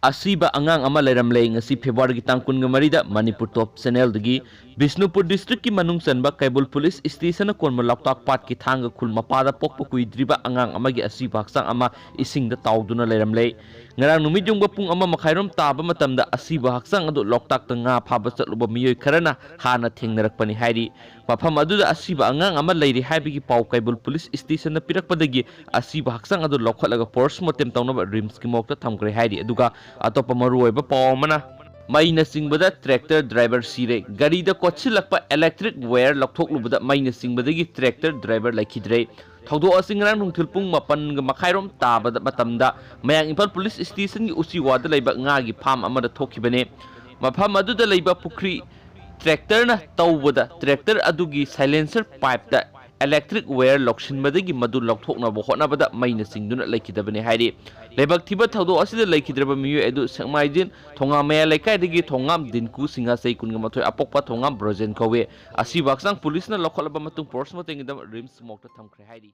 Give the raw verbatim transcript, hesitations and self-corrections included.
ꯑꯁꯤꯕ ꯑꯉꯥꯡ ꯑꯃ ꯂꯩꯔꯝꯂꯦ꯫ ꯉꯁꯤ ꯐꯦꯕ꯭ꯔꯨꯋꯥꯔꯤꯒꯤ ꯇꯥꯡ ꯀꯨꯟꯒ ꯃꯔꯤꯗ ꯃꯅꯤꯄꯨꯔ ꯇꯣꯞ ꯆꯦꯅꯦꯜꯗꯒꯤ ꯕꯤꯁꯅꯨꯄꯨꯔ ꯗꯤꯁꯇ꯭ꯔꯤꯛꯀꯤ ꯃꯅꯨꯡ ꯆꯟꯕ ꯀꯩꯕꯨꯜ ꯄꯨꯂꯤꯁ ꯁ꯭ꯇꯦꯁꯟꯅ ꯀꯣꯟꯕ ꯂꯣꯛꯇꯥꯛ ꯄꯥꯠꯀꯤ ꯊꯥꯡꯒ ꯈꯨꯜ ꯃꯄꯥꯗ ꯄꯣꯛꯄ ꯀꯨꯏꯗ꯭ꯔꯤꯕ ꯑꯉꯥꯡ ꯑꯃꯒꯤ ꯑꯁꯤꯕ ꯍꯛꯆꯥꯡ ꯑꯃ ꯏꯁꯤꯡꯗ ꯇꯥꯎꯗꯨꯅ ꯂꯩꯔꯝꯂꯦ꯫ ꯉꯔꯥꯡ ꯅꯨꯃꯤꯠ ꯌꯨꯡꯕ ꯄꯨꯡ ꯑꯃ ꯃꯈꯥꯏꯔꯣꯝ ꯇꯥꯕ ꯃꯇꯝꯗ ꯑꯁꯤꯕ ꯍꯛꯆꯥꯡ ꯑꯗꯨ ꯂꯣꯛꯇꯥꯛꯇ ꯉꯥ ꯐꯥꯕ ꯆꯠꯂꯨꯕ ꯃꯤꯑꯣꯏ ꯈꯔꯅ ꯍꯥꯟꯅ ꯊꯦꯡꯅꯔꯛꯄꯅꯤ ꯍꯥꯏꯔꯤ꯫ ꯃꯐꯝ ꯑꯗꯨꯗ ꯑꯁꯤꯕ ꯑꯉꯥꯡ ꯑꯃ ꯂꯩꯔꯤ ꯍꯥꯏꯕꯒꯤ ꯄꯥꯎ ꯀꯩꯕꯨꯜ ꯄꯨꯂꯤꯁ ꯁ꯭ꯇꯦꯁꯟꯗ ꯄꯤꯔꯛꯄꯗꯒꯤ ꯑꯁꯤꯕ ꯍꯛꯆꯥꯡ ꯑꯗꯨ ꯂꯧꯈꯠꯂꯒ ꯄꯣꯁꯃꯣꯔꯇꯦꯝ ꯇꯧꯅꯕ ꯔꯤꯝꯁꯀꯤ ꯃꯣꯔꯒꯇ ꯊꯝꯈ꯭ꯔꯦ ꯍꯥꯏꯔꯤ꯫ ꯑꯗꯨꯒ ꯑꯇꯣꯞꯄ ꯃꯔꯨꯑꯣꯏꯕ ꯄꯥꯎ ꯑꯃꯅ, ꯃꯩꯅ ꯆꯤꯡꯕꯗ ꯇ꯭ꯔꯦꯛꯇꯔ ꯗ꯭ꯔꯥꯏꯚꯔ ꯁꯤꯔꯦ꯫ ꯒꯥꯔꯤꯗ ꯀꯣꯠꯁꯤꯜꯂꯛꯄ ꯏꯂꯦꯛꯇ꯭ꯔꯤꯛ ꯋꯥꯌꯔ ꯂꯧꯊꯣꯛꯂꯨꯕꯗ ꯃꯩꯅ ꯆꯤꯡꯕꯗꯒꯤ ꯇ꯭ꯔꯦꯛꯇꯔ ꯗ꯭ꯔꯥꯏꯚꯔ ꯂꯩꯈꯤꯗ꯭ꯔꯦ꯫ ꯊꯧꯗꯣꯛ ꯑꯁꯤ ꯉꯔꯥꯡ ꯅꯨꯡꯊꯤꯜ ꯄꯨꯡ ꯃꯥꯄꯟꯒ ꯃꯈꯥꯏꯔꯣꯝ ꯇꯥꯕꯗ ꯃꯇꯝꯗ ꯃꯌꯥꯡ ꯏꯝꯐꯥꯜ ꯄꯨꯂꯤꯁ ꯁ꯭ꯇꯦꯁꯟꯒꯤ ꯎꯆꯤꯋꯥꯗ ꯂꯩꯕ ꯉꯥꯒꯤ ꯐꯥꯔꯝ ꯑꯃꯗ ꯊꯣꯛꯈꯤꯕꯅꯤ꯫ ꯃꯐꯝ ꯑꯗꯨꯗ ꯂꯩꯕ ꯄꯨꯈ꯭ꯔꯤ ꯇ꯭ꯔꯦꯛꯇꯔꯅ ꯇꯧꯕꯗ ꯇ꯭ꯔꯦꯛꯇꯔ ꯑꯗꯨꯒꯤ ꯁꯥꯏꯂꯦꯟꯁꯔ ꯄꯥꯏꯞꯇ ꯏꯂꯦꯛꯇ꯭ꯔꯤꯛ ꯋꯥꯌꯔ ꯂꯧꯁꯤꯟꯕꯗꯒꯤ ꯃꯗꯨ ꯂꯧꯊꯣꯛꯅꯕ ꯍꯣꯠꯅꯕꯗ ꯃꯩꯅ ꯆꯤꯡꯗꯨꯅ ꯂꯩꯈꯤꯗꯕꯅꯤ ꯍꯥꯏꯔꯤ꯫ ꯂꯥꯏꯕꯛ ꯊꯤꯕ ꯊꯧꯗꯣꯛ ꯑꯁꯤꯗ ꯂꯩꯈꯤꯗ꯭ꯔꯕ ꯃꯤꯑꯣꯏ ꯑꯗꯨ ꯁꯦꯛꯃꯥꯏꯖꯤꯟ ꯊꯣꯉꯥꯝ ꯃꯌꯥ ꯂꯩꯀꯥꯏꯗꯒꯤ ꯊꯣꯉꯥꯝ ꯗꯤꯟꯀꯨ ꯁꯤꯡꯍ ꯆꯍꯤ ꯀꯨꯟꯒ ꯃꯥꯊꯣꯏ ꯑꯄꯣꯛꯄ ꯊꯣꯉꯥꯝ ꯕ꯭ꯔꯣꯖꯦꯟ ꯀꯧꯏ꯫ ꯑꯁꯤꯕ ꯍꯛꯆꯥꯡ ꯄꯨꯂꯤꯁꯅ ꯂꯧꯈꯠꯂꯕ ꯃꯇꯨꯡ ꯄꯣꯁꯃꯣꯔꯇꯦꯝꯒꯤꯗꯃꯛ ꯔꯤꯝꯁ ꯃꯣꯔꯒꯇ ꯊꯝꯈ꯭ꯔꯦ ꯍꯥꯏꯔꯤ꯫